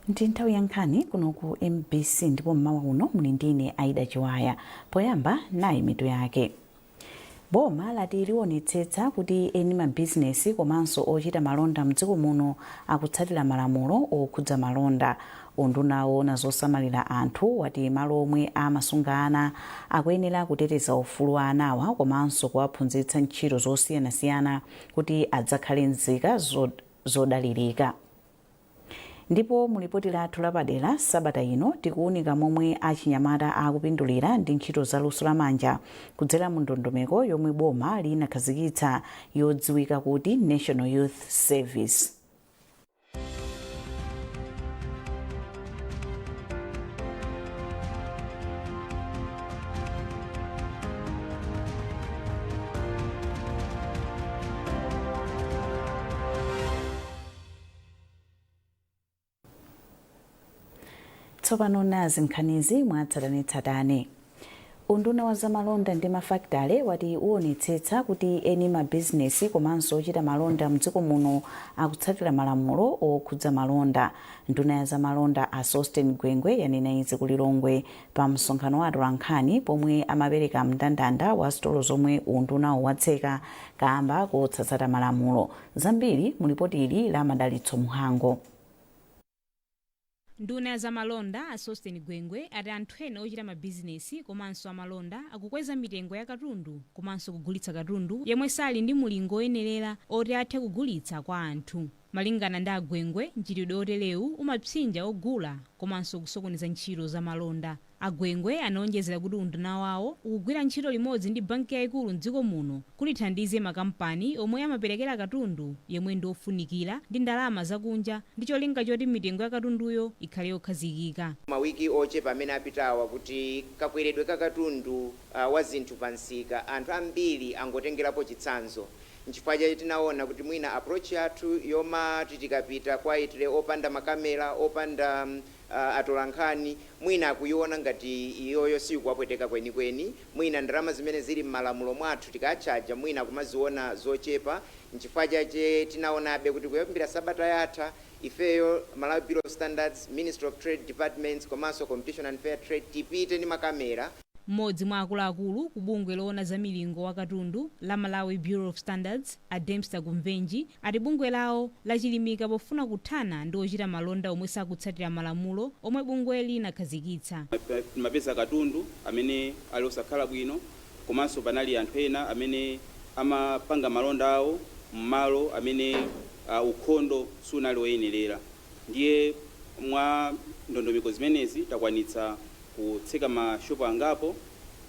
Ndi nthawi ya nkhani kuno ku MBC, ndipo mmawa uno muli ndine Aida Chiwaya. Poyamba, nayi mitu yake. Boma lati liwonetsetsa kuti eni mabizinesi komanso ochita malonda mdziko muno akutsatira malamulo okhudza malonda. Unduna woona zosamalira anthu wati malo omwe amasunga ana akuyenera kuteteza ufulu wa anawa komanso kuwaphunzitsa ntchito zosiyanasiyana kuti adzakhale nzika zodalirika. Ndipo mu lipoti lathu lapadera sabata ino, tikuwunika momwe achinyamata akupindulira ndi ntchito za luso lamanja kudzera mu ndondomeko yomwe boma linakhazikitsa yodziwika kuti National Youth Service. Tsopano nazi nkhanizi mwatsatanetsatane. Unduna wa zamalonda ndi mafakitale wati uwonetsetsa kuti eni mabizinesi komanso ochita malonda mdziko muno akutsatira malamulo okhudza malonda. Nduna ya zamalonda a Sosten Gwengwe yanena izi ku Lilongwe pa msonkhano wa atolankhani pomwe amapereka mndandanda wa sitolo zomwe undunawo watseka kamba kosatsata malamulo. Zambiri mu lipoti ili la Madalitso Muhango. Nduna ya zamalonda a Sosten Gwengwe ati anthu ena ochita mabizinesi komanso amalonda akukweza mitengo ya katundu komanso kugulitsa katundu yemwe sali ndi mulingo oyenerera oti athe kugulitsa kwa anthu. Malingana ndi a Gwengwe, mchitidwe oterewu umapsinja ogula komanso kusokoneza ntchito za malonda. A Gwengwe anaonjezera kuti unduna wawo ukugwira ntchito limodzi ndi banki yayikulu mdziko muno kuti ithandize makampani omwe amaperekera katundu yemwe ndi ofunikira ndi ndalama zakunja ndi cholinga choti mitengo ya katunduyo ikhale yokhazikika. Mawiki ochepa amene apitawa, kuti kakweredwe ka katundu wa zinthu pa msika, anthu ambiri angotengerapo chitsanzo. Nchifukwa chake tinaona kuti mwina approach yathu yomati tikapita quietly, opanda makamera, opanda atolankhani, mwina akuiona ngati iyoyo sikuwapweteka kwenikweni. Mwina ndalama zimene zili m'malamulo mwathu tikatchaja, mwina kumaziona zochepa. Nchifukwa chake tinaonabe kuti kuyambira sabata yatha, ifeyo Malawi Bureau of Standards, Ministry of Trade departments komanso Competition and Fair Trade tipite ndi makamera. Mmodzi mwa akuluakulu ku bungwe loona za milingo wa katundu la Malawi Bureau of Standards, a Dempster Kumvenji, ati bungwe lawo lachilimika pofuna kuthana ndi ochita malonda omwe sakutsatira malamulo omwe bungweli linakhazikitsa. Timapeza katundu amene ali osakhala bwino, komanso panali anthu ena amene amapanga malonda awo m'malo amene ukhondo sunali oyenerera. Ndiye mwa ndondomeko zimenezi takwanitsa kutseka mashopu angapo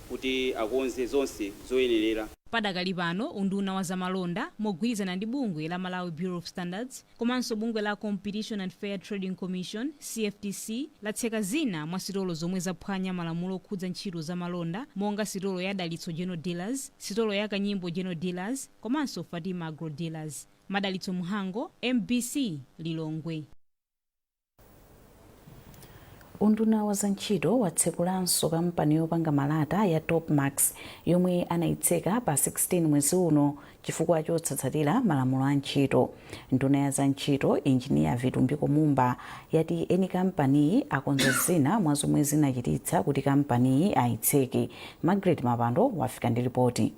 kuti akonze zonse zoyenerera. Padakali pano, unduna wa zamalonda mogwirizana ndi bungwe la Malawi Bureau of Standards komanso bungwe la Competition and Fair Trading Commission, CFTC, latseka zina mwa sitolo zomwe zaphwanya malamulo okhudza ntchito za malonda, monga sitolo ya Dalitso General Dealers, sitolo ya Kanyimbo General Dealers komanso Fatima Agro Dealers. Madalitso Mhango, MBC, Lilongwe. Unduna wa zantchito watsekulanso kampani yopanga malata ya Topmax yomwe anayitseka pa 16 mwezi uno chifukwa chosatsatira malamulo a ntchito. Nduna ya zantchito Injiniya Vitumbiko Mumba yati eni kampaniyi akonza zina mwa zomwe zinachititsa kuti kampaniyi ayitseke. Margaret Mapando wafika ndi ripoti.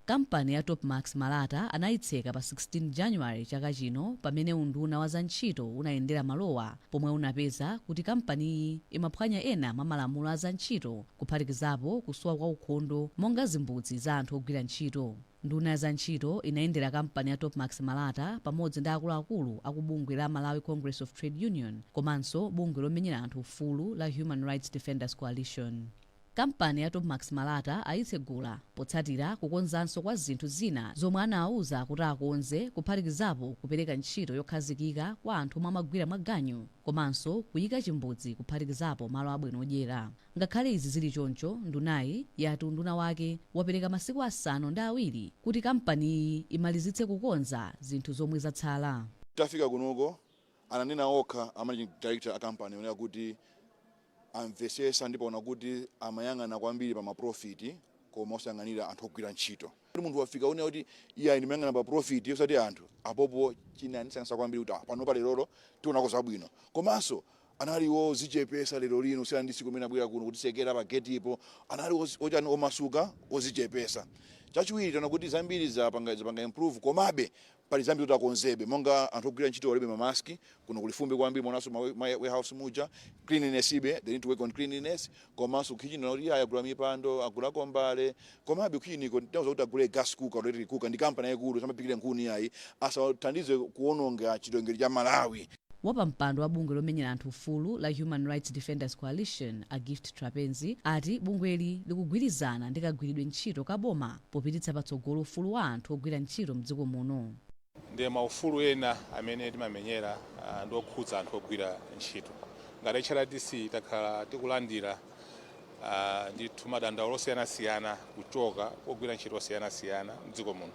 Kampani ya Topmax Malata anayitseka pa 16 January chaka chino pamene unduna wa zantchito unayendera malowa, pomwe unapeza kuti kampaniyi imaphwanya ena mwa malamulo a zantchito, kuphatikizapo kusowa kwa ukhondo monga zimbudzi za anthu ogwira ntchito. Nduna ya zantchito inayendera kampani ya Topmax Malata pamodzi ndi akuluakulu aku bungwe la Malawi Congress of Trade Union komanso bungwe lomenyera anthu ufulu la Human Rights Defenders Coalition. Kampani ya Topmax Malata ayitsegula potsatira kukonzanso kwa zinthu zina zomwe anawauza kuti akonze, kuphatikizapo kupereka ntchito yokhazikika kwa anthu omwe amagwira mwaganyu komanso kuyika chimbudzi, kuphatikizapo malo abwino odyera. Ngakhale izi zili choncho, ndunayi yati unduna wake wapereka masiku 7 kuti kampaniyi imalizitse kukonza zinthu zomwe zatsala. Tafika kunoko, ananena okha a managing director a company onena kuti amvesesa ndipo ona kuti amayang'ana kwambiri pa ma profit koma osayang'anira anthu ogwira ntchito. Kuti munthu wafika une kuti iye ndimayang'ana pa profit osati anthu, apopo chinandisangalatsa kwambiri kuti panopa lerolo tionako zabwino. Komanso anali wozichepesa lero lino kusiyana ndi tsiku limene abwera kuno kutisekera pa getipo. Anali ochani, omasuka, ozichepesa. Chachiwiri, taona kuti zambiri zapanga improve, komabe pali zambiri zoti akonzebe, monga anthu ogwira ntchito alibe mamaski, kuno kuli fumbi kwambiri. Monanso ma warehouse muja, cleanliness ibe, they need to work on cleanliness. Komanso kitchen kuti iye agula mipando, agulako mbale, komabe kitchen tinawuza kuti agule gas cooker, electric cooker, ndi kampani yayikulu, samapikire nkhuni ayi, asathandize kuwononga chilengedwe cha Malawi. Wapampando wa bungwe lomenyera anthu ufulu la Human Rights Defenders Coalition, a Gift Trapence, ati bungweli likugwirizana ndi kagwiridwe ntchito ka boma popititsa patsogolo ufulu wa anthu ogwira ntchito mdziko muno. Ndiye maufulu ena amene timamenyera ndi okhudza anthu ogwira ntchito. Ngati HRDC takhala tikulandira ndithu madandaulo osiyanasiyana kuchoka ogwira ntchito osiyanasiyana mdziko muno.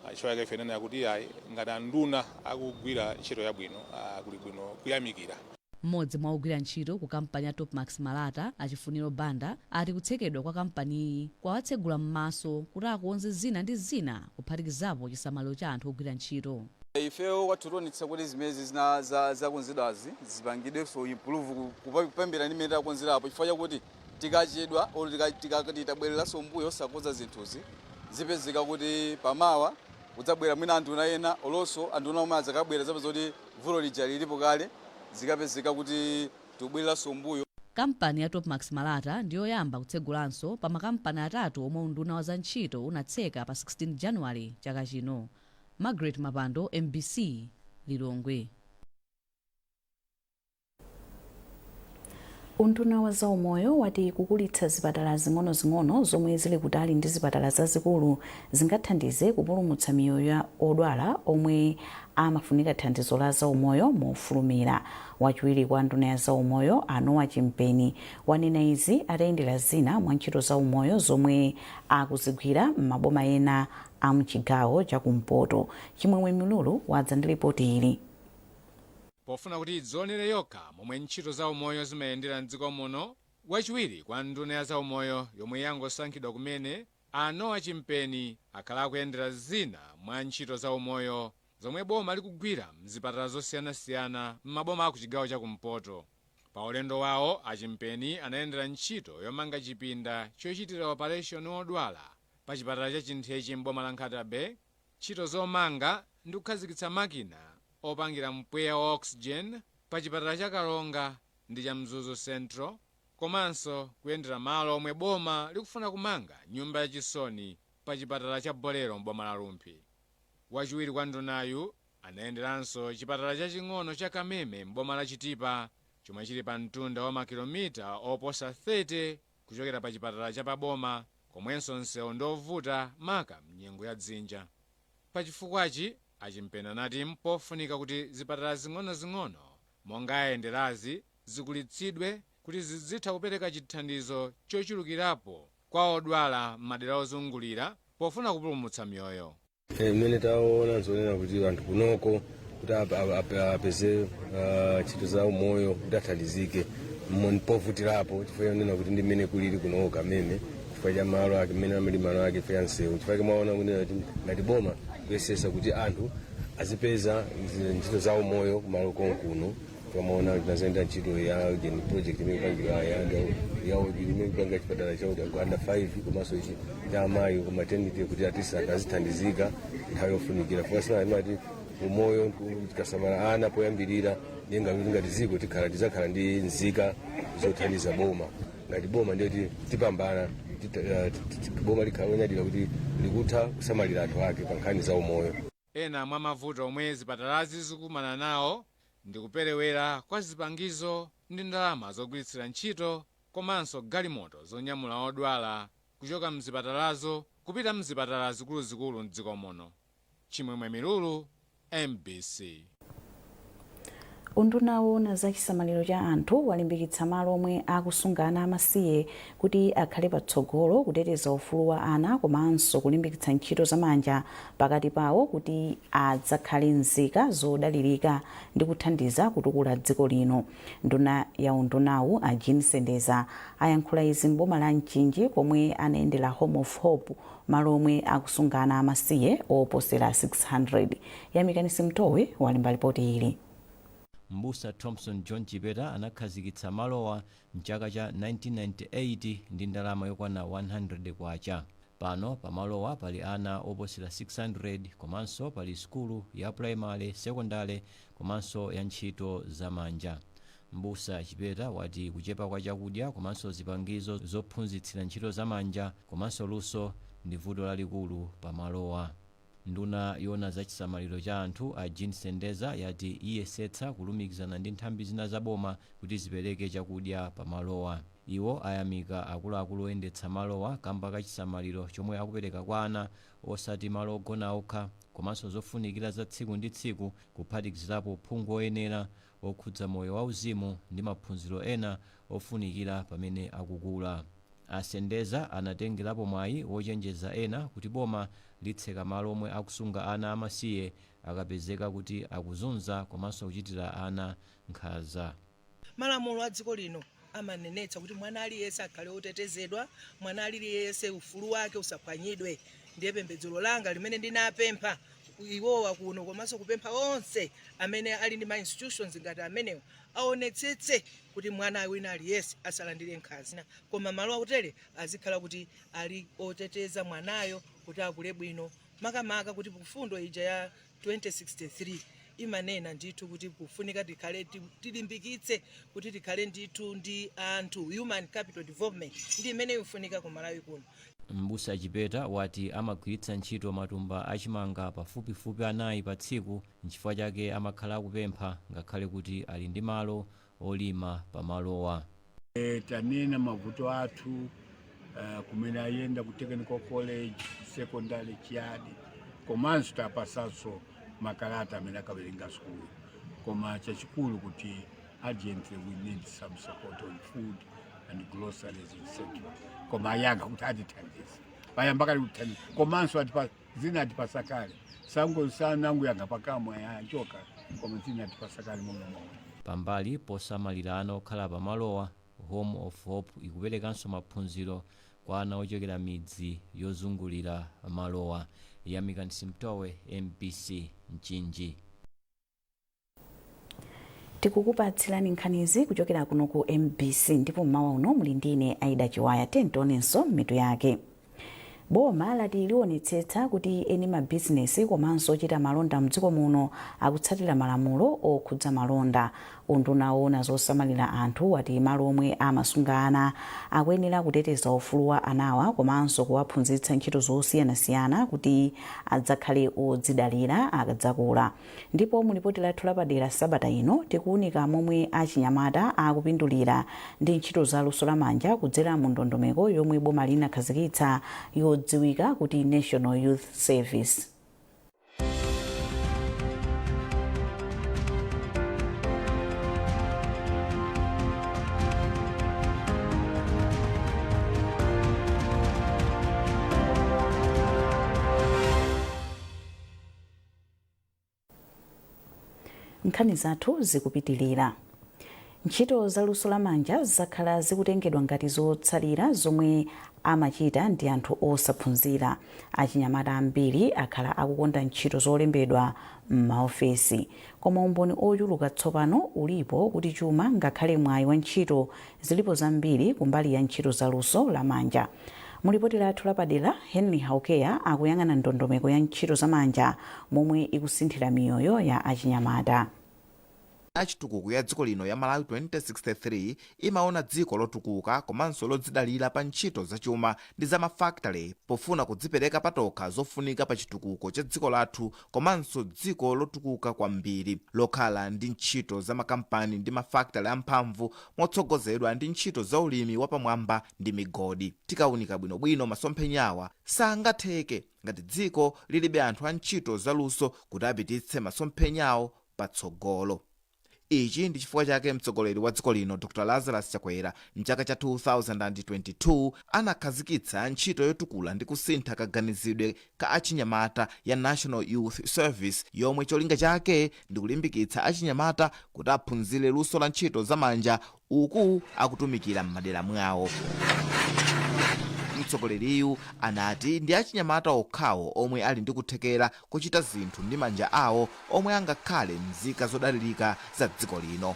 Chifukwa chake ife tinena kuti ayi, ngati anduna akugwira ntchito yabwino, kuli bwino kuyamikira. Mmodzi mwa ogwira ntchito ku kampani ya Topmax Malata, Achifuniro Banda, ati kutsekedwa kwa kampaniyi kwawatsegula m'maso kuti akonze zina ndi zina, kuphatikizapo chisamaliro cha anthu ogwira ntchito. Ifeyo kwathu tionetsa kuti zimene zina zakonzedwazi zipangidwenso improve kupambira ndi mmene takonzerapo, chifukwa chakuti tikachedwa olo titabwereranso mbuyo osakonza zinthuzi, zipezeka kuti pamawa kudzabwera mwina anduna ena, olonso anduna omwe adzakabwera zapeza kuti vuto lija lilipo kale, zikapezeka kuti tikubwereranso mbuyo. Kampani ya Topmax Malata ndiyoyamba kutsegulanso pa makampani atatu omwe unduna wa zantchito unatseka pa 16 Januwale chaka chino. Margaret Mapando, MBC, Lilongwe. Unduna wa zaumoyo wati kukulitsa zipatala zing'onozing'ono zomwe zili kutali ndi zipatala zazikulu zingathandize kupulumutsa miyoyo ya odwala omwe amafunika thandizo la zaumoyo mofulumira. Wachiwiri kwa nduna ya zaumoyo, a Noah Chimpeni, wanena izi atayendera zina mwa ntchito zaumoyo zomwe akuzigwira m'maboma ena a mchigawo chakumpoto. Chimwemwe Milulu wadza ndi ripoti ili. Pofuna kuti idzionere yokha momwe ntchito za umoyo zimayendera mdziko muno, wachiwiri kwa nduna ya zaumoyo yomwe yangosankhidwa kumene, a Noah Chimpeni, akhala akuyendera zina mwa ntchito za umoyo zomwe boma likugwira mzipatala zosiyanasiyana m'maboma aku chigawo chakumpoto. Pa ulendo wawo, a Chimpeni anayendera ntchito yomanga chipinda chochitira operation odwala pa chipatala cha Chintheche m'boma la Nkhata Bay, ntchito zomanga ndi kukhazikitsa makina opangira mpweya wa oxygen pa chipatala cha Karonga ndi cha Mzuzu Central, komanso kuyendera malo omwe boma likufuna kumanga nyumba yachisoni pa chipatala cha Bolero m'boma la Rumphi. Wachiwiri kwa ndunayu anayenderanso chipatala chaching'ono cha Kameme m'boma la Chitipa, chomwe chili pa mtunda wa makilomita oposa 30 kuchokera pa chipatala cha paboma, komwenso msewu ndovuta maka mnyengo ya dzinja. Pachifukwachi, a Chimpeni anati mpofunika kuti zipatala zing'onozing'ono monga ayenderazi zikulitsidwe kuti zizitha kupereka chithandizo chochulukirapo kwa odwala m'madera ozungulira pofuna kupulumutsa miyoyo. Mmene taona nzonena kuti anthu kunoko kuti apeze ntchito za umoyo kuti athandizike povutirapo, chifukwa chonena kuti ndi mmene kulili kunoko Kameme, chifukwa cha malo ake mmene amali malo ake, chifukwa cha msewu. Chifukwa chake mwaona kunena kuti ngati boma kuyesesa kuti anthu azipeza ntchito za umoyo kumalo konkuno. Pamaona tinazayenda ntchito ya gen project imene ipangidwa ya imene ipanga chipatala cha under 5 komanso ichi cha amayi ku maternity, kuti at least anthu azithandizika nthawi yofunikira. Fukasina imati umoyo tikasamala ana poyambirira, ndiye ngati dziko tikhala tizakhala ndi nzika zothandiza boma. Ngati boma ndiye kuti tipambana, boma likhala lonyadira kuti likutha kusamalira anthu ake pa nkhani za umoyo. Ena mwa mavuto omwe zipatalazi zikumana nawo ndi kuperewera kwa zipangizo ndi ndalama zogwiritsira ntchito, komanso galimoto zonyamula odwala kuchoka mzipatalazo kupita mzipatala zikuluzikulu mdziko muno. Chimwemwe Milulu, MBC. Unduna woona za chisamaliro cha anthu walimbikitsa malo omwe akusunga ana amasiye kuti akhale patsogolo kuteteza ufulu wa ana komanso kulimbikitsa ntchito zamanja pakati pawo kuti adzakhale nzika zodalirika ndi kuthandiza kutukula dziko lino. Nduna ya undunawu, a Jean Sendeza, ayankhula izi m'boma la Mchinji komwe anayendera Home of Hope, malo omwe akusunga ana amasiye oposera 600. Yamikani Simtowe walemba ripoti ili. Mbusa Thompson John Chipeta anakhazikitsa malowa mchaka cha 1998 ndi ndalama yokwana 100 kwacha. Pano pamalowa pali ana oposera 600 komanso pali sukulu ya primary, secondary komanso ya ntchito zamanja. Mbusa Chipeta wati kuchepa kwa chakudya komanso zipangizo zophunzitsira ntchito zamanja komanso luso ndi vuto lalikulu pamalowa. Nduna yoona za chisamaliro cha anthu, a Jean Sendeza, yati iyesetsa kulumikizana ndi nthambi zina zaboma kuti zipereke chakudya pamalowa. Iwo ayamika akuluakulu oyendetsa malowa kamba ka chisamaliro chomwe akupereka kwa ana, osati malo ogona okha komanso zofunikira za tsiku ndi tsiku, kuphatikizirapo phungu oyenera okhudza moyo wauzimu ndi maphunziro ena ofunikira pamene akukula. Asendeza anatengerapo mwayi wochenjeza ena kuti boma litseka malo omwe akusunga ana amasiye akapezeka kuti akuzunza komanso kuchitira ana nkhanza. Malamulo a dziko lino amanenetsa kuti mwana aliyense akhale otetezedwa, mwana aliyense ufulu wake usaphwanyidwe. Ndiye pembedzero langa limene ndinapempha iwowa kuno komanso kupempha onse amene ali ndi ma institutions ngati amenewa, aonetsetse kuti mwana wina aliyense asalandire nkhanza, koma malo akutere azikhala kuti ali oteteza mwanayo kuti akule bwino, makamaka kuti mfundo ija ya 2063 imanena ndithu kuti kufunika tikhale tilimbikitse kuti tikhale ndithu ndi anthu, human capital development ndi imene ikufunika ku Malawi kuno. Mbusa Chipeta wati amagwiritsa ntchito matumba achimanga pafupifupi 4 pa tsiku, nchifukwa chake amakhala akupempha ngakhale kuti ali ndi malo olima pamalowa. Tanena mavuto athu kumene ayenda ku technical college, secondary chiyadi, komanso tapasanso makalata amene akawerenga sukulu, koma chachikulu kuti urgently we need some support on food and groceries, etc. Koma ayankha kuti atithandiza, payamba kale kutithandiza, komanso atipa zina atipasa kale, sango sanangoyankha pakamwa yachoka, koma zina atipasa kale monga momwe. Pambali posamalira ana okhala pamalowa, Home of Hope ikuperekanso maphunziro kwa ana ochokera midzi yozungulira malowa. Yamikani Simtowe, MBC, Mchinji. Tikukupatsirani nkhanizi kuchokera kuno ku MBC ndipo mmawa uno muli ndine Aida Chiwaya. Tionenso mitu yake. Boma lati liwonetsetsa kuti eni mabizinesi komanso ochita malonda mdziko muno akutsatira malamulo okhudza malonda. Unduna woona zosamalira anthu wati malo omwe amasunga ana akuyenera kuteteza ufulu wa anawa komanso kuwaphunzitsa ntchito zosiyanasiyana kuti adzakhale odzidalira akadzakula. Ndipo mu lipoti lathu lapadera sabata ino, tikuwunika momwe achinyamata akupindulira ndi ntchito za luso lamanja kudzera mu ndondomeko yomwe boma linakhazikitsa yodziwika kuti National Youth Service. Nkhani zathu zikupitilira. Ntchito za luso lamanja zakhala zikutengedwa ngati zotsalira zomwe amachita ndi anthu osaphunzira. Achinyamata ambiri akhala akukonda ntchito zolembedwa m'maofesi, koma umboni ochuluka tsopano ulipo kuti chuma ngakhale mwayi wa ntchito zilipo zambiri kumbali ya ntchito za luso lamanja. Mu lipoti lathu lapadera, Henry Haukeya akuyang'ana ndondomeko ya ntchito zamanja momwe ikusinthira miyoyo ya achinyamata. Yachitukuko ya dziko lino ya Malawi 2063 imaona dziko lotukuka komanso lodzidalira pa ntchito zachuma ndi za mafakitale pofuna kudzipereka patokha zofunika pa chitukuko cha dziko lathu komanso dziko lotukuka kwambiri lokhala ndi ntchito za makampani ndi mafakitale amphamvu motsogozedwa ndi ntchito za ulimi wapamwamba ndi migodi. Tikaunika bwinobwino, masomphenyawa sangatheke ngati dziko lilibe anthu a ntchito zaluso kuti apititse masomphenyawo patsogolo. Ichi ndi chifukwa chake mtsogoleri wa dziko lino Dr Lazarus Chakwera mchaka cha 2022 anakhazikitsa ntchito yotukula ndi kusintha kaganizidwe ka achinyamata ya National Youth Service, yomwe cholinga chake ndi kulimbikitsa achinyamata kuti aphunzire luso la ntchito zamanja uku akutumikira m'madera mwawo. Mtsogoleriyu anati ndi achinyamata okhawo omwe ali ndi kuthekera kuchita zinthu ndi manja awo omwe angakhale nzika zodalirika za dziko lino.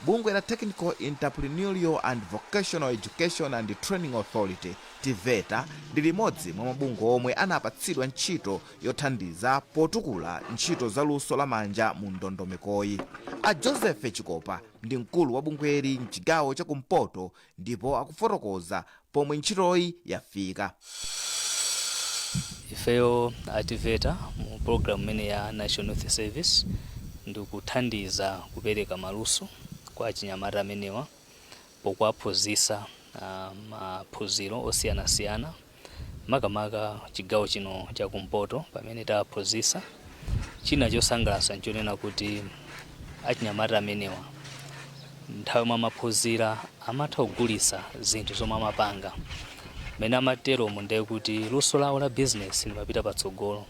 Bungwe la Technical, Entrepreneurial and Vocational Education and Training Authority, TEVETA, ndi limodzi mwa mabungwe omwe anapatsidwa ntchito yothandiza potukula ntchito za luso lamanja mu ndondomekoyi. A Joseph Chikopa ndi mkulu wa bungweli mchigawo chakumpoto ndipo akufotokoza pomwe ntchitoyi yafika. Ifeyo a TEVETA mu program imene ya National Youth Service ndikuthandiza kupereka maluso kwa achinyamata amenewa pokuwaphunzitsa maphunziro osiyanasiyana, makamaka chigawo chino chakumpoto pamene tawaphunzitsa. China chosangalatsa nchonena kuti achinyamata amenewa nthawi yomwe amaphunzira amatha kugulitsa zinthu zomwe amapanga. Mmene amateromo ndiye kuti luso lawo la business limapita patsogolo.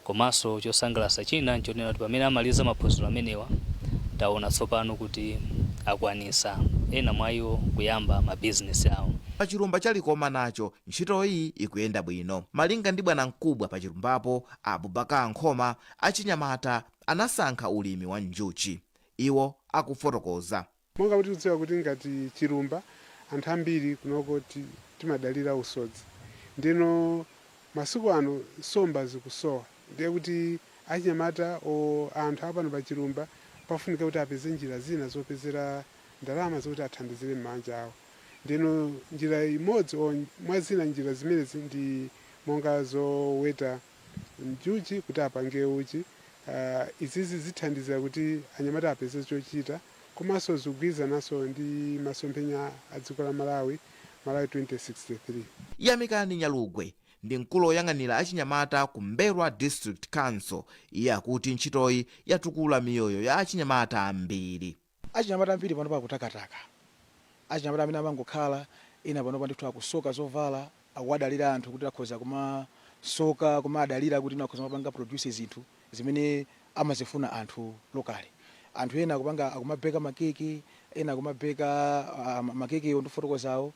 Komanso chosangalatsa china nchonena kuti pamene amaliza maphunziro amenewa, taona tsopano kuti akwanisa ena mwa iwo kuyamba mabizinesi awo. Pa chilumba cha Likoma nacho ntchitoyi ikuyenda bwino. Malinga ndi bwanamkubwa pa chilumbapo Abubakar Nkhoma, achinyamata anasankha ulimi wa njuchi. Iwo akufotokoza. Monga kuti tikudziwa kuti ngati chilumba anthu ambiri kunoko timadalira usodzi, ndino masiku ano nsomba zikusowa, ndiye kuti achinyamata o anthu apano pa chilumba pafunika kuti apeze njira zina zopezera ndalama zokuti athandizire m'manja awo. Ndino njira imodzi o mwa zina njira zimenezi ndi monga zoweta njuchi kuti apange uchi. Izizi zithandizira kuti anyamata apeze chochita, komanso zikugwirizananso ndi masomphenya a dziko la Malawi, Malawi 2063. Yamikani Nyalugwe ndi mkulu woyang'anira achinyamata ku M'mbelwa District Council. Iye akuti ntchitoyi yatukula miyoyo ya achinyamata ambiri. Achinyamata ambiri panopa akutakataka. Achinyamata amene amangokhala ena panopa ndithu akusoka zovala, akuwadalira anthu kuti akhoza kumasoka, kumadalira kuti akhoza kumapanga produce zinthu zimene amazifuna anthu locally. Anthu ena akupanga, akumabeka makeke, ena akumabeka makekewo ndifotokozawo,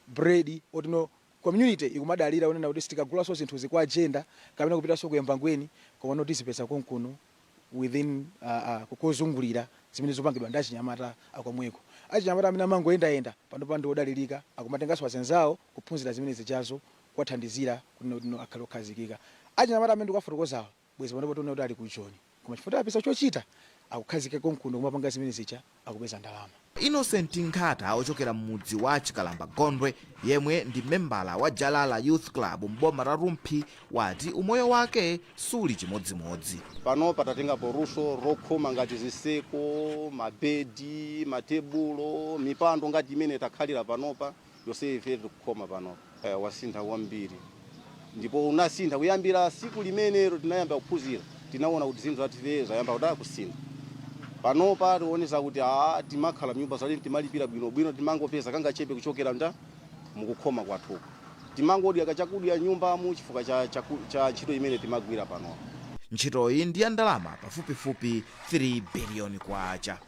bread otino community ikumadalira onena kuti sitikagulaso zinthuzi kwa agenda kapena kupitanso ku Embangweni, koma no tizipeza konkuno within kozungulira zimene zopangidwa ndi achinyamata akomweko. Achinyamata amene amangoyendayenda panopa ndi odalirika, akumatenganso azenzawo kuphunzira zimene zijazo kuwathandizira kuti no akhale okhazikika. Achinyamata amene ndikuwafotokozawa bwezi panopa tiona kuti ali ku Joni, koma chifukwa apeza chochita akukhazikika konkuno kumapanga zimene zija, akupeza ndalama. Innocent Nkhata ochokera m'mudzi wa Chikalamba Gondwe, yemwe ndi membala wa Jalala Youth Club m'boma la Rumphi, wati umoyo wake suli chimodzimodzi. Panopa tatengapo luso lokhoma ngati ziseko, mabedi, matebulo, mipando ngati imene takhalira panopa yonse ife tikukhoma panopa. Wasintha kwambiri ndipo unasintha kuyambira siku limenelo tinayamba kuphunzira. Tinaona kuti zinthu zathu zayamba kudala kusintha. Panopa tionesa kuti timakhala mnyumba zalini, timalipira bwinobwino, timangopeza kangachepe kuchokera nda mukukhoma kwathuko, timangodya kachakudya nyumbamu chifukwa cha ntchito imene timagwira panopa. Ntchitoyi ndi ya ndalama pafupifupi 3 biliyoni kwacha.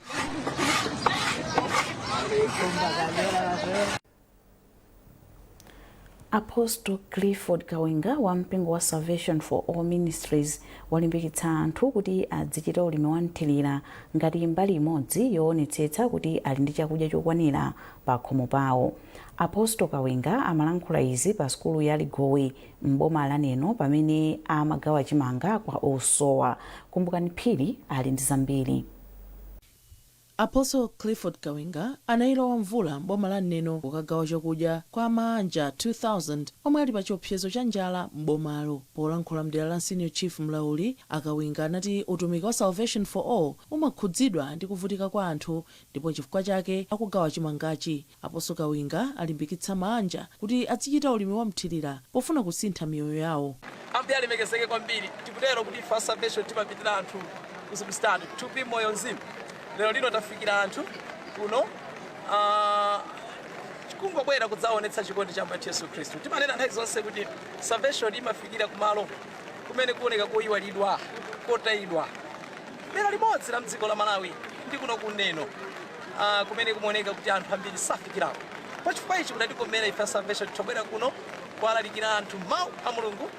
Apostle Clifford Kawinga wa mpingo wa Salvation for All Ministries walimbikitsa anthu kuti adzichita ulimi wa mthirira ngati mbali imodzi yoonetsetsa kuti ali ndi chakudya chokwanira pa khomo pawo. Apostle Kawinga amalankhula izi pa sukulu ya Ligowe m'boma la Neno pamene amagawa chimanga kwa osowa. Kumbukani Phiri ali ndi zambiri. Apostle Clifford Kawinga anayilowa mvula m'boma la Neno kukagawa chakudya kwa maanja 2000 omwe ali pa chiopsezo cha njala m'bomalo. Polankhula mdera la Senior Chief Mlauli, a Kawinga anati utumiki wa Salvation for All umakhudzidwa ndi kuvutika kwa anthu ndipo chifukwa chake akugawa chimangachi. Apostle Kawinga alimbikitsa maanja kuti azichita ulimi wa mthirira pofuna kusintha miyoyo yawo. Ambuye alemekezeke kwambiri. Tikutero kuti ife a Salvation timapitira anthu Kuzinthu zitatu: thupi, moyo, mzimu. Lero lino tafikira anthu kuno kungobwera kudzaonetsa chikondi cha Ambuye Yesu Khristu. Timanena nthawi zonse kuti Salvation imafikira kumalo kumene kuoneka koyiwalidwa, kotayidwa. Dera limodzi la mdziko la Malawi ndi kuno kuneno, kumene kumaoneka kuti anthu ambiri safikirako. Pachifukwa ichi kudatikomera ife a Salvation tobwera kuno kuwalalikira anthu mawu a Mulungu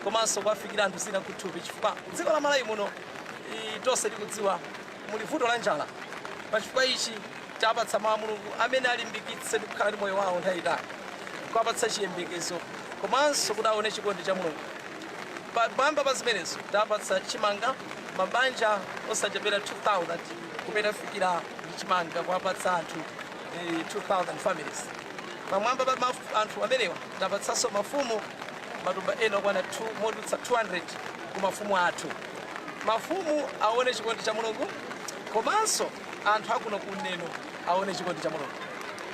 komanso kuwafikira anthu zina kuthupi, chifukwa dziko la Malawi muno tonse tikudziwa muli vuto la njala. Pachifukwa ichi tapatsa mawu a Mulungu amene alimbikitse ndi kukhala ndi moyo wawo nthawi itali, kuwapatsa chiyembekezo komanso kuti aone chikondi cha Mulungu. Pamwamba pa zimenezo tapatsa chimanga mabanja osachepera 2000 kumene afikira ndi chimanga, kuwapatsa anthu 2000 families. Pamwamba pa anthu amenewa tapatsanso mafumu matumba ena okwana 2 modutsa 200 ku mafumu athu. Mafumu aone chikondi cha Mulungu komanso anthu akuno kuneno aone chikondi cha Mulungu.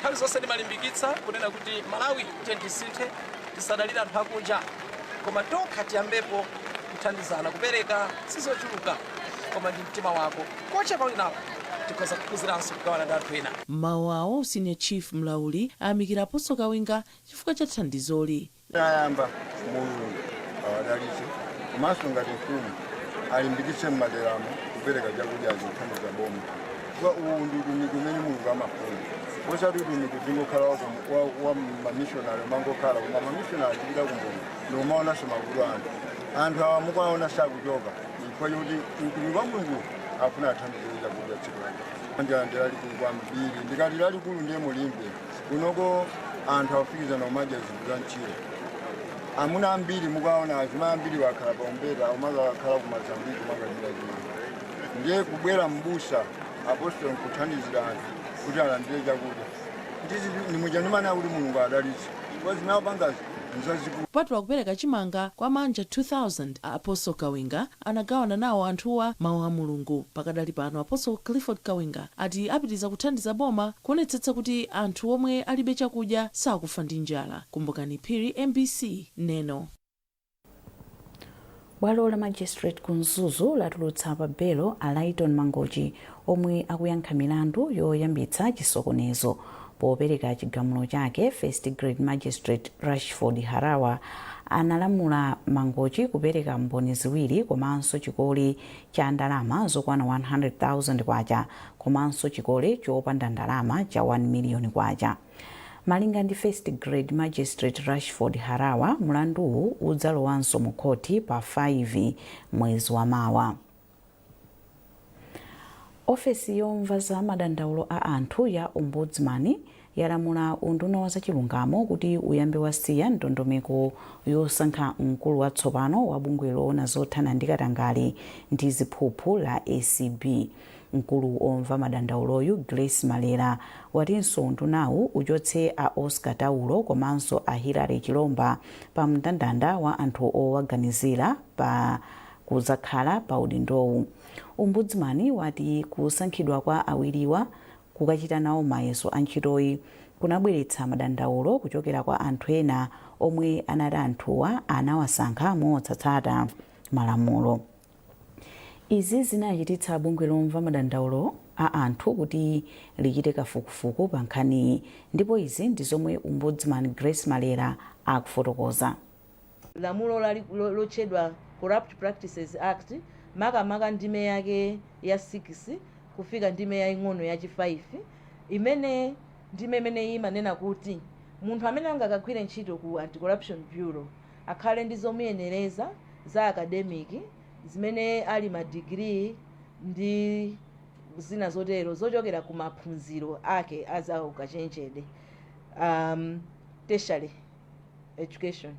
Nthawi zonse ndimalimbikitsa kunena kuti Malawi tiye tisinthe, tisadalire anthu akunja koma tokha tiyambepo kuthandizana, kupereka. Sizochuluka koma ndi mtima wako, kochepa uli nako tikhoza kuphunziranso kugawana ndi anthu ena. M'mawu awo, Senior Chief Mlauli ayamikira Apostle Kawinga chifukwa cha thandizoli. Ayamba, Mulungu awadalitse, komanso ngati mfumu alimbikitse m'maderamo kupereka chakudya zithandiza boma, chifukwa uwu ndi utumiki umene Mulungu amafuna, osati utumiki uzingokhala wa mamishonari umangokhala, koma mamishonari tipita kumboni ndikumaonanso mavuto anthu. Anthu awa mukaona sakuchoka chifukwa chokuti mtumiki wa Mulungu afuna athandizire chakudya tsiku lake. Njala ndi lalikulu kwambiri. Ndikati lalikulu ndiye mulimbe kunoko, anthu akufikizana kumadya zinthu za mchire. Amuna ambiri mukaona, azimayi ambiri wakhala paumbeta, umakakhala ku Mazambiki umakachita chimanga. Ndiye kubwera mbusa apostolo nkuthandizira anthu kuti alandire chakudya, ndizi ndimuja ndimana kuti Mulungu adalitse, kwa zinapangazi nzazikulu. Kupatula kupereka chimanga kwa manja 2000, Apostle Kawinga anagawana nawo anthuwa mawu a Mulungu. Pakadali pano Apostle Clifford Kawinga ati apitiriza kuthandiza boma kuonetsetsa kuti anthu omwe alibe chakudya sakufa ndi njala. Kumbukani Phiri, MBC, Neno. Bwalo la magistrate ku Mzuzu latulutsa pa belo a Lighton Mangochi omwe akuyankha milandu yoyambitsa chisokonezo. Popereka chigamulo chake, First Grade Magistrate Rashford Harawa analamula Mangochi kupereka mboni ziwiri komanso chikole cha ndalama zokwana 100,000 kwacha komanso chikole chopanda ndalama cha 1 miliyoni kwacha. Malinga ndi First Grade Magistrate Rashford Harawa, mlanduwu udzalowanso mu khoti pa 5 mwezi wa mawa. Ofesi yomva za madandaulo a anthu ya Ombudsman yalamula unduna wa zachilungamo kuti uyambe wasiya ndondomeko yosankha mkulu watsopano wa bungwe loona zothana ndi katangale ndi ziphuphu la ACB. Mkulu omva madandauloyu, Grace Malera, watinso undunawu uchotse a Oscar Taulo komanso a Hilary Chilomba pa mndandanda wa anthu owaganizira pa kudzakhala pa udindowu. Ombudsman wati kusankhidwa kwa awiriwa kukachita nawo mayeso a ntchitoyi kunabweretsa madandaulo kuchokera kwa anthu ena omwe anati anthuwa anawasankha motsatsata malamulo. Izi zinachititsa bungwe lomva madandaulo a anthu kuti lichite kafukufuku pa nkhaniyi, ndipo izi ndi zomwe Ombudsman Grace Malera akufotokoza. Lamulo lotchedwa Corrupt Practices Act, makamaka ndime yake ya 6 kufika ndime yaying'ono yachi 5, imene ndime imeneyi imanena kuti munthu amene angakagwire ntchito ku Anti-Corruption Bureau akhale ndi zomuyenereza za academic zimene ali ma degree ndi zina zotero zochokera ku maphunziro ake a ukachenjede, tertiary education,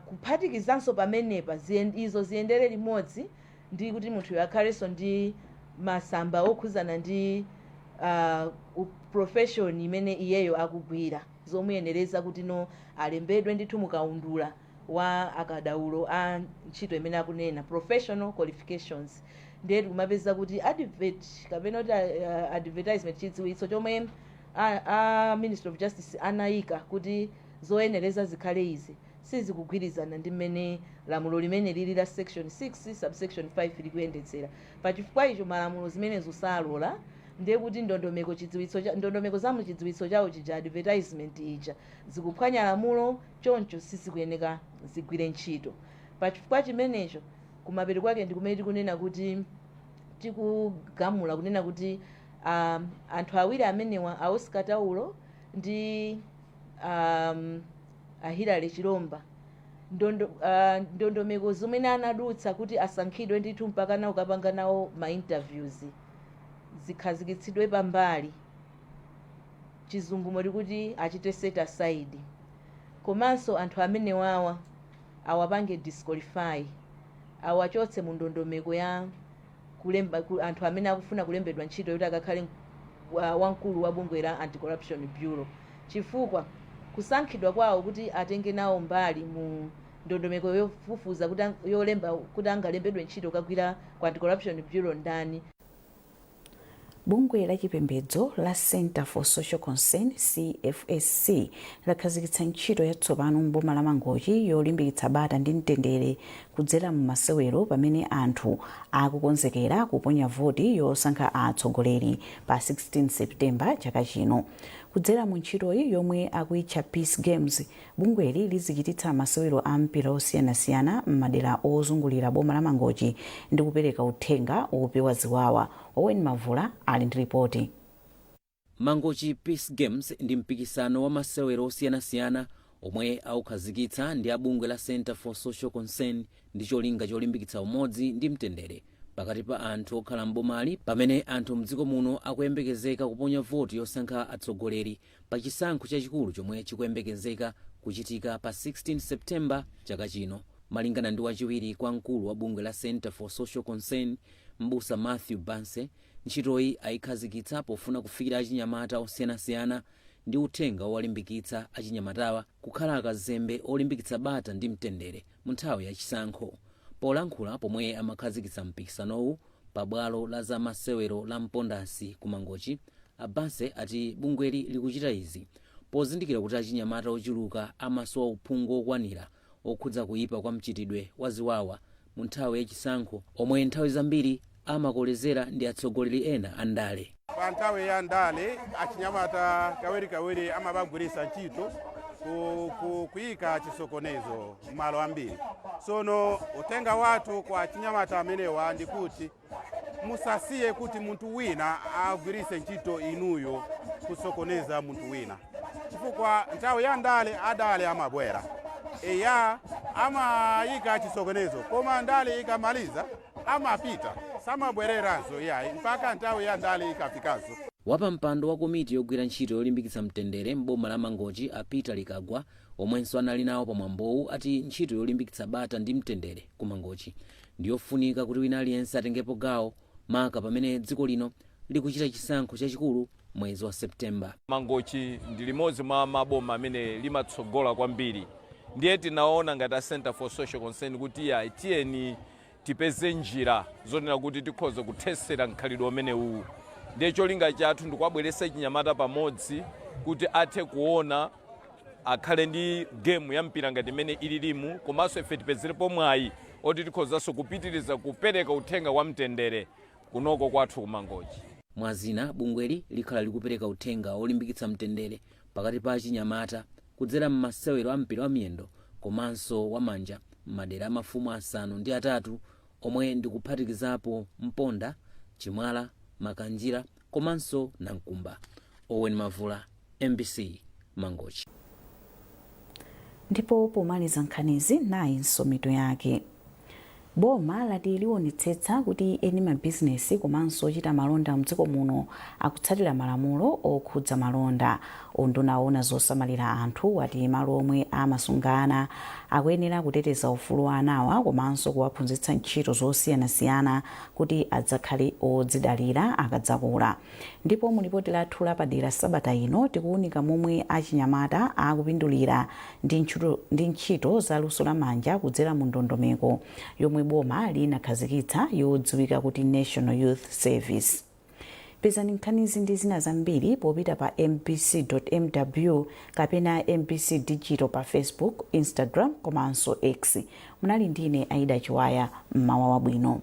kuphatikizanso pamenepa izo ziyendere limodzi ndi kuti munthuyo akhalenso ndi masamba okhuzana ndi profession imene iyeyo akugwira, zomuyenereza kuti no alembedwe ndithu mukaundula wa akadaulo a ntchito imene akunena professional qualifications. Ndiye tikumapeza kuti advert kapena kuti advertisement, chidziwitso chomwe a Ministry of Justice anayika kuti zoyenereza zikhale izi, Sizikugwirizana ndi mmene lamulo limene lili la section 6 subsection 5 likuyendetsera. Pachifukwa icho, malamulo zimenezo salola. Ndiye kuti ndondomeko chidziwitso ndondomeko za muchidziwitso chawo chija, advertisement ija, zikuphwanya lamulo, choncho sizikuyeneka zigwire ntchito. Pachifukwa chimenecho, kumapeto kwake ndi kumene tikunena kuti tikugamula kunena kuti anthu awiri amenewa, a Oscar Taulo ndi a Hillary Chilomba, ndondomeko zimene anadutsa kuti asankhidwe ndithu mpaka nawo kapanga nawo ma interviews zikhazikitsidwe pambali, chizungumo tikuti achite set aside, komanso anthu amenewawa awapange disqualify, awachotse mu ndondomeko ya kulemba anthu amene akufuna kulembedwa ntchito yoti akakhale wamkulu wa bungwe la Anti-Corruption Bureau, chifukwa kusankhidwa kwawo kuti atenge nawo mbali mu ndondomeko yofufuza kuti yolemba kuti angalembedwe ntchito kagwira ku Anti-Corruption Bureau ndani. Bungwe la chipembedzo la Center for Social Concern, CFSC, lakhazikitsa ntchito yatsopano m'boma la Mangochi yolimbikitsa bata ndi mtendere kudzera mu masewero, pamene anthu akukonzekera kuponya voti yosankha atsogoleri pa 16 Septemba chaka chino. Kudzera mu ntchitoyi, yomwe akuyitcha Peace Games, bungweli lizichititsa masewero a mpira osiyanasiyana m'madera ozungulira boma la Mangochi ndi kupereka uthenga wopewa ziwawa. Owen Mavula ali ndi ripoti. Mangochi Peace Games ndi mpikisano wa masewero osiyanasiyana omwe aukhazikitsa ndi abungwe la Center for Social Concern ndi cholinga cholimbikitsa umodzi ndi mtendere pakati pa anthu okhala m'bomali, pamene anthu mdziko muno akuyembekezeka kuponya voti yosankha atsogoleri pa chisankho chachikulu chomwe chikuyembekezeka kuchitika pa 16 Septemba chaka chino. Malingana ndi wachiwiri kwa mkulu wa bungwe la Center for Social Concern, Mbusa Matthew Banse, ntchitoyi ayikhazikitsa pofuna kufikira achinyamata osiyanasiyana ndi uthenga owalimbikitsa achinyamatawa kukhala akazembe olimbikitsa bata ndi mtendere mu nthawi yachisankho. Polankhula pomwe amakhazikitsa mpikisanowu pabwalo la zamasewero la Mpondasi ku Mangochi, Abanse ati bungweli likuchita izi pozindikira kuti achinyamata ochuluka amasowa uphungu okwanira okhudza kuyipa kwa mchitidwe wa ziwawa mu nthawi yachisankho, omwe nthawi zambiri amakolezera ndi atsogoleri ena a ndale. Pa nthawi ya ndale, achinyamata kawirikawiri amabagwiritsa ntchito kuyika chisokonezo malo ambiri. Sono utenga wathu kwa achinyamata amenewa ndikuti musasiye kuti munthu wina agwiritse ntchito inuyo kusokoneza munthu wina, chifukwa nthawi ya ndale adale amabwera, eya, amayika chisokonezo, koma ndale ikamaliza amapita, samabwereranso iyayi mpaka nthawi ya ndale ikafikanso. Wapampando wa komiti yogwira ntchito yolimbikitsa mtendere m'boma la Mangochi, a Peter Likagwa, omwenso anali nawo pamwambowu, ati ntchito yolimbikitsa bata ndi mtendere ku Mangochi ndiyofunika kuti wina aliyense atengepo gawo, maka pamene dziko lino likuchita chisankho chachikulu mwezi wa Septemba. Mangochi ndi limodzi mwa maboma amene limatsogola kwambiri, ndiye tinaona ngati a Center for Social Concern kuti ya, tiyeni tipeze njira zonena kuti tikhoza kuthesera mkhalidwe umenewu. Ndiye cholinga chathu ndikuwabweretsa chinyamata pamodzi kuti athe kuona, akhale ndi gemu ya mpira ngati imene ililimu, komanso ife tipezerepo mwayi oti tikhozanso kupitiriza kupereka uthenga wa mtendere kunoko kwathu kuMangochi. Mwazina, bungweli likhala likupereka uthenga olimbikitsa mtendere pakati pa achinyamata kudzera m'masewero a mpira wa miyendo komanso wamanja m'madera a mafumu 8 omwe ndikuphatikizapo Mponda, Chimwala, Makanjira komanso Nankumba. Owen Mavula, MBC, Mangochi. Ndipo pomaliza nkhanizi, nayinso mitu yake. Boma lati liwonetsetsa kuti eni mabizinesi komanso ochita malonda mdziko muno akutsatira malamulo okhudza malonda. Unduna owona zosamalira anthu wati malo omwe amasungana akuyenera kuteteza ufulu wa anawa komanso kuwaphunzitsa ntchito zosiyanasiyana kuti adzakhale odzidalira akadzakula. Ndipo mu lipoti lathu lapadera sabata ino, tikuwunika momwe achinyamata akupindulira ndi ntchito za luso lamanja kudzera mu ndondomeko yomwe boma linakhazikitsa yodziwika kuti National Youth Service. Pezani nkhanizi ndi zina zambiri popita pa mbc.mw kapena MBC Digital pa Facebook, Instagram komanso X. Munali ndine Aida Chiwaya. Mmawa wabwino.